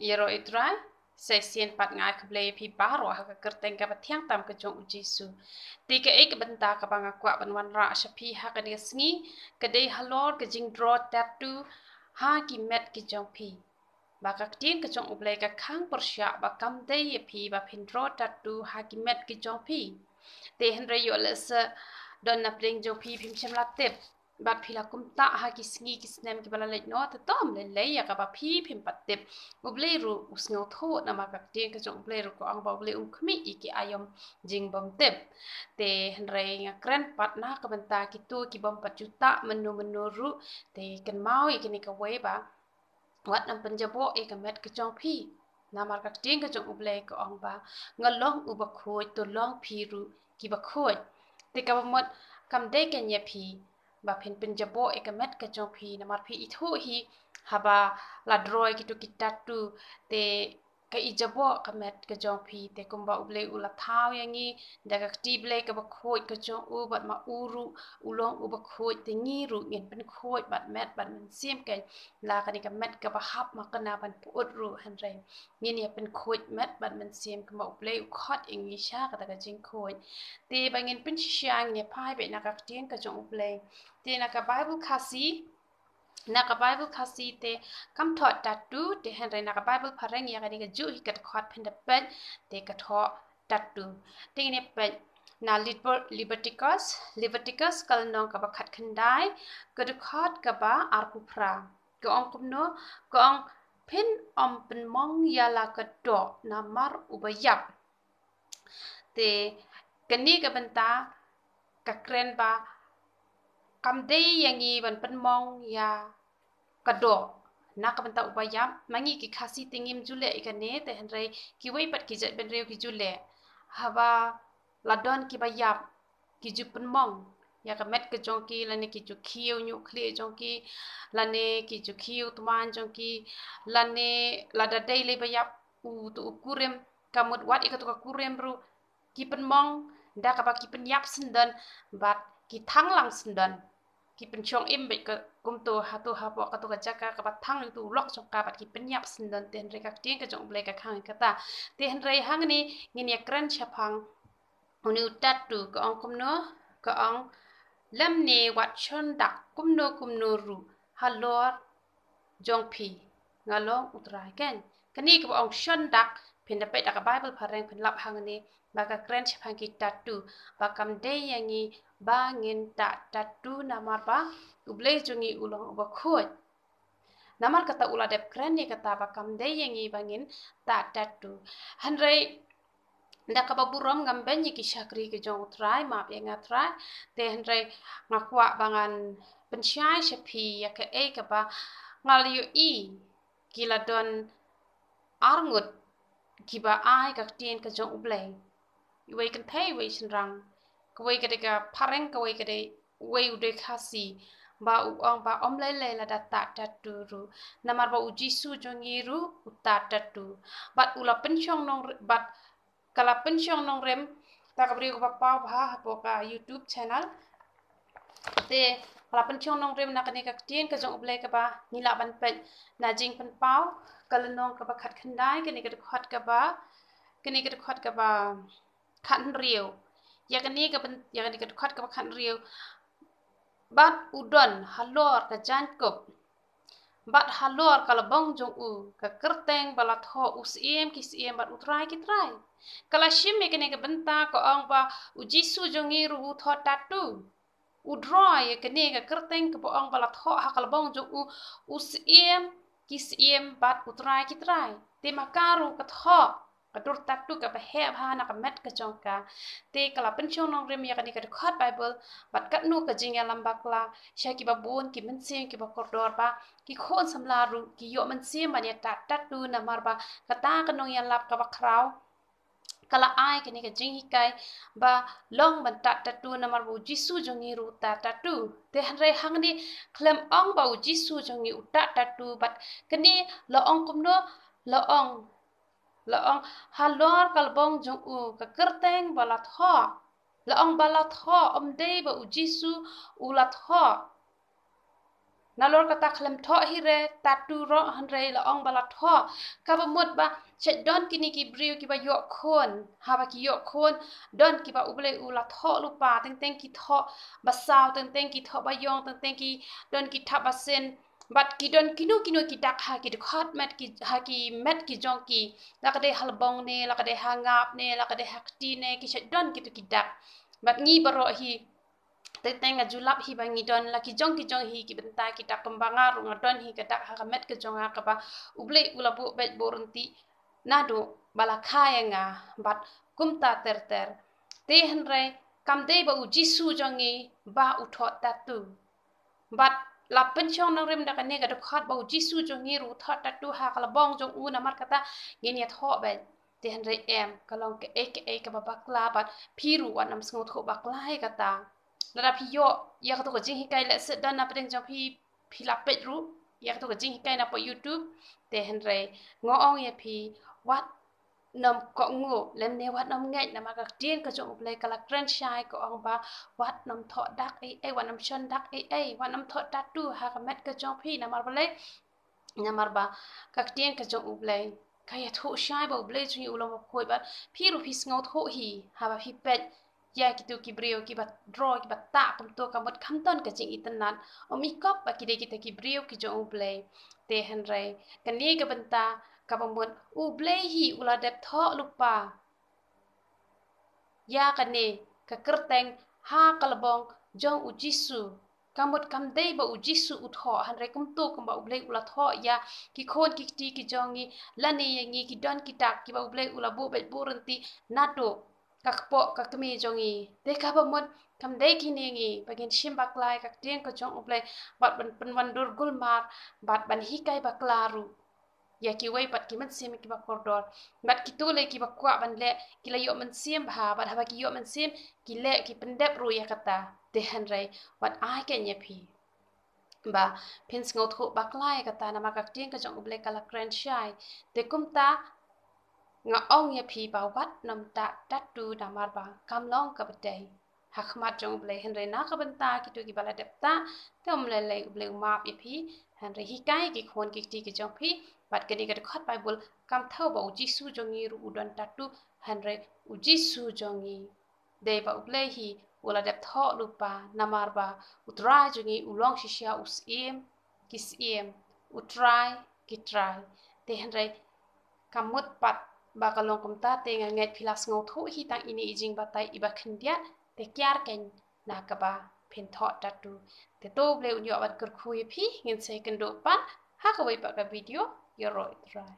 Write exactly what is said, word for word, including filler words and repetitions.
Ïaroh ïa u Trai, sa shisien pat nga ai khublei ïa phi baroh ha ka kyrteng kaba thiang tam ka jong u Jisu. Te kaei ka bynta kaba nga kwah ban wanrah sha phi ha kane ka sngi, ka dei halor ka jingdro tattoo ha ki met ki jong phi. Ba ka ktien ka jong U Blei ka khang pyrshah ba kam dei ïa phi ba phin dro tattoo ha ki met ki jong phi. Te hynrei ïoh lehse don na pdeng jong phi phim shym la tip, bad phi la kumta ha ki sngi ki snem kiba la leit noh, te to ym lei lei ïa kaba phi phim pat tip. U Blei ruh u sngewthuh, namar ka ktien ka jong U Blei ruh ka ong ba U Blei um khmih ïa ki aïom jingbymtip. Te hynrei nga kren pat na ka bynta kito ki bym pat ju tah mynno mynno ruh, te kynmaw ïa kane kawei ba wat nang pynjaboh ïa ka met ka jong phi. Namar ka ktien ka jong U Blei ka ong ba, nga long uba khuid, to long phi ruh kiba khuid. Te kaba mut kam dei kein ïa phi ba phin pynjaboh ïa ka met ka jong phi, namar phi ithuh hi, haba la dro ïa kito ki tattoo, te ka ijaboh ka met ka jong phi. Te kumba U Blei u la thaw ïa ngi da ka kti Blei kaba khuid ka jong u, bad ma u ruh u long uba khuid, te ngi ruh ngin pynkhuid bad met bad mynsiem kein. La kane ka met kaba hap ma kane ban pyut ruh, hynrei ngin ïa pynkhuid met bad mynsiem, kumba U Blei u khot ïa ngi sha kata ka jingkhuid. Te ba ngin pynshisha ngin ïa phai beit na ka ktien ka jong U Blei. Te na ka Baibl Khasi, na ka Baibl Khasi te kam thoh tattoo, te hynrei na ka Baibl phareng ïa kane kajuh hi ka dkhot phin da peit, te ka thoh tattoo. Te ngin ïa peit na Liber-, Leviticus, Leviticus ka lynnong kaba khatkhyndai, ka dkhot kaba arphew phra. Ka ong kumno? Ka ong, phin ym pynmong ïa la ka doh namar uba ïap. Te kane ka bynta ka kren ba kam dei ïa ngi ban pynmong ïa ka doh na ka bynta uba ïap. Ma ngi ki Khasi te ngim ju leh ïa kane, te hynrei kiwei pat ki jaitbynriew ki ju leh. Haba la don kiba ïap, ki ju pynmong ïa ka met ka jong ki, lane ki ju khiew ñiuh khlieh jong ki, lane ki ju khiew tymmen jong ki, lane lada dei lei ba ïap uto u kurim, ka mut wat ïa kato ka kurim ruh ki pynmong da kaba ki pynïap syndon bad ki thang lang syndon. Ki pynshong im beit ka kumto hato hapoh kato ka jaka kaba thang ïa uto u lok jong ka bad ki pynïap syndon. Te hynrei ka ktien ka jong U Blei ka khang ïa kata. Te hynrei hangne ngin ïa kren shaphang une u tattoo, ka ong kumno? Ka ong, lymne wat shon dak kumno kumno ruh halor jong phi, nga long U Trai kein. Kane kaba ong shon dak, phin da peit da ka Baibl phareng phin lap hangne ba ka kren shaphang ki tattoo, ba kam dei ïa ngi ba ngin tah tattoo namar ba U Blei jong ngi u long uba khuid. Namar kata u la dep kren ïa kata ba kam dei ïa ngi ba ngin tah tattoo. Hynrei da kaba burom ngam beiñ ïa ki shakri ki jong U Trai, map ïa nga Trai. Te hynrei nga kwah ba ngan pynshai sha phi ïa kaei kaba nga la ïohi, ki la don arngut kiba ai ka ktien ka jong U Blei. Iwei kynthei, iwei shynrang. Kawei ka dei ka phareng, kawei ka dei, uwei u dei Khasi. Ba u ong ba ym lei lei lada tah tattoo ruh, namar ba U Jisu jong ngi ruh u tah tattoo. Bad u la pynshong nong, bad ka la pynshong nongrim, ta ka briew kaba paw bha hapoh ka YouTube channel. Te ka la pynshong nongrim na kane ka ktien ka jong U Blei kaba ngi lah ban peit na Jingpynpaw, ka lynnong kaba khatkhyndai, kane ka dkhot kaba, kane ka dkhot kaba khathynriew. Ïa kane ka byn-, ïa kane ka dkhot kaba khathynriew. Bad u don halor ka jaiñkup, bad halor ka lbong jong u, ka kyrteng ba la thoh U Syiem ki syiem bad U Trai ki trai. Ka la shim ïa kane ka bynta, ka ong ba U Jisu jong ngi ruh u thoh tattoo. U dro ïa kane ka kyrteng kaba ong ba la thoh ha ka lbong jong u, U Syiem ki syiem bad U Trai ki trai. Te ma ka ruh ka thoh ka dur tattoo kaba heh bha na ka met ka jong ka. Te ka la pynshong nongrim ïa kane ka dkhot Baibl bad katno ka jingïalam bakla sha kiba bun ki mynsiem kiba kordor, ba ki khun samla ruh ki ïoh mynsiem ban ïa tah tattoo, namar ba kata ka nongïalap kaba khraw ka la ai kane ka jinghikai ba long ban tah tattoo namar ba U Jisu jong ngi ruh u tah tattoo. Te hynrei hangne khlem ong ba U Jisu jong ngi u tah tattoo, bad kane la ong kumno? La ong, la ong, halor ka lbong jong u, ka kyrteng ba la thoh. La ong ba la thoh, ym dei ba U Jisu u la thoh. Nalor kata khlem thoh hi re tattoo ruh, hynrei la ong ba la thoh. Kaba mut ba shait don kine ki briew kiba ïoh khun, haba ki ïoh khun don kiba U Blei u la thoh lypa, teng teng ki thoh ba saw, teng teng ki thoh ba ïong, teng teng ki don ki thap ba sien, bad ki don kino kino ki dak ha ki dkhot met ki, ha ki met ki jong ki, la ka dei ha lbong ne, la ka dei ha ngap ne, la ka dei ha kti ne, ki shait don kito ki dak. Bad ngi baroh hi, teng teng nga ju lap hi ba ngi don la ki jong ki jong hi ki bynta ki dak, kumba nga ruh nga don hi ka dak ha ka met ka jong nga kaba U Blei u la buh beit buh ryntih naduh ba la kha ïa nga, bad kumta ter ter. Te hynrei kam dei ba U Jisu jong ngi ba u thoh tattoo. Bad la pynshong nongrim da kane ka dkhot ba U Jisu jong ngi ruh u thoh tattoo ha ka lbong jong u, namar kata ngin ïa thoh beit. Te hynrei em, ka long kaei kaei kaba bakla bad phi ruh wat nym sngewthuh bakla ïa kata. Lada phi ïoh ïa kato ka jinghikai, lehse don na pdeng jong phi, phi la peit ruh ïa kato ka jinghikai na poh YouTube. Te hynrei nga ong ïa phi, wat nym kohnguh lymne wat nym ngeit, namar ka ktien ka jong U Blei ka la kren shai, ka ong ba wat nym thoh dak ei ei, wat nym shon dak ei ei, wat nym thoh tattoo ha ka met ka jong phi. Namar balei? Namar ba ka ktien ka jong U Blei ka ïathuh shai ba U Blei jong ngi u long bakhuid, bad phi ruh phi sngewthuh hi haba phi peit ïa kito ki briew kiba draw, kiba tah kumto, ka mut kham don ka jingitynnad. Ym i kop ba ki dei kita ki briew ki jong U Blei. Te hynrei kane ka bynta kaba mut U Blei hi u la dep thoh lypa ïa kane ka kyrteng ha ka lbong jong U Jisu. Ka mut kam dei ba U Jisu u thoh, hynrei kumto kumba U Blei u la thoh ïa ki khun ki kti ki jong ngi, lane ïa ngi ki don ki dak kiba U Blei u la buh beit buh ryntih naduh ka kpoh ka kmie jong ngi. Te kaba mut kam dei kine ngi ba ngin shim bakla ïa ka ktien ka jong U Blei bad ban pynwandur gulmar bad ban hikai bakla ruh ïa kiwei pat ki mynsiem kiba kordor. Bad kito lei kiba kwah ban leh ki la ïoh mynsiem bha, bad haba ki ïoh mynsiem ki leh, ki pyndep ruh ïa kata. Te hynrei wat ai kein ïa phi ba phin sngewthuh bakla ïa kata, namar ka ktien ka jong U Blei ka la kren shai. Te kumta nga ong ïa phi ba wat nym tah tattoo, namar ba kam long kaba dei ha khmat jong U Blei. Hynrei na ka bynta kito kiba la dep tah, te ym lei lei, U Blei u map ïa phi. Hynrei hikai ki khun ki kti ki jong phi. Bad kane ka dkhot Baibl kam thew ba U Jisu jong ngi ruh u don tattoo, hynrei U Jisu jong ngi dei ba U Blei hi u la dep thoh lypa, namar ba U Trai jong ngi u long shisha U Syiem ki syiem, U Trai ki trai. Te hynrei ka mut pat ba ka long kumta. Te nga ngeit phi la sngewthuh hi tang ine i jingbatai iba khyndiat, te kiar kein na kaba phin thoh tattoo. Te to U Blei un ïoh ban kyrkhu ïa phi. Ngin sa ïakynduh pat ha kawei pat ka video. Ïaroh Trai.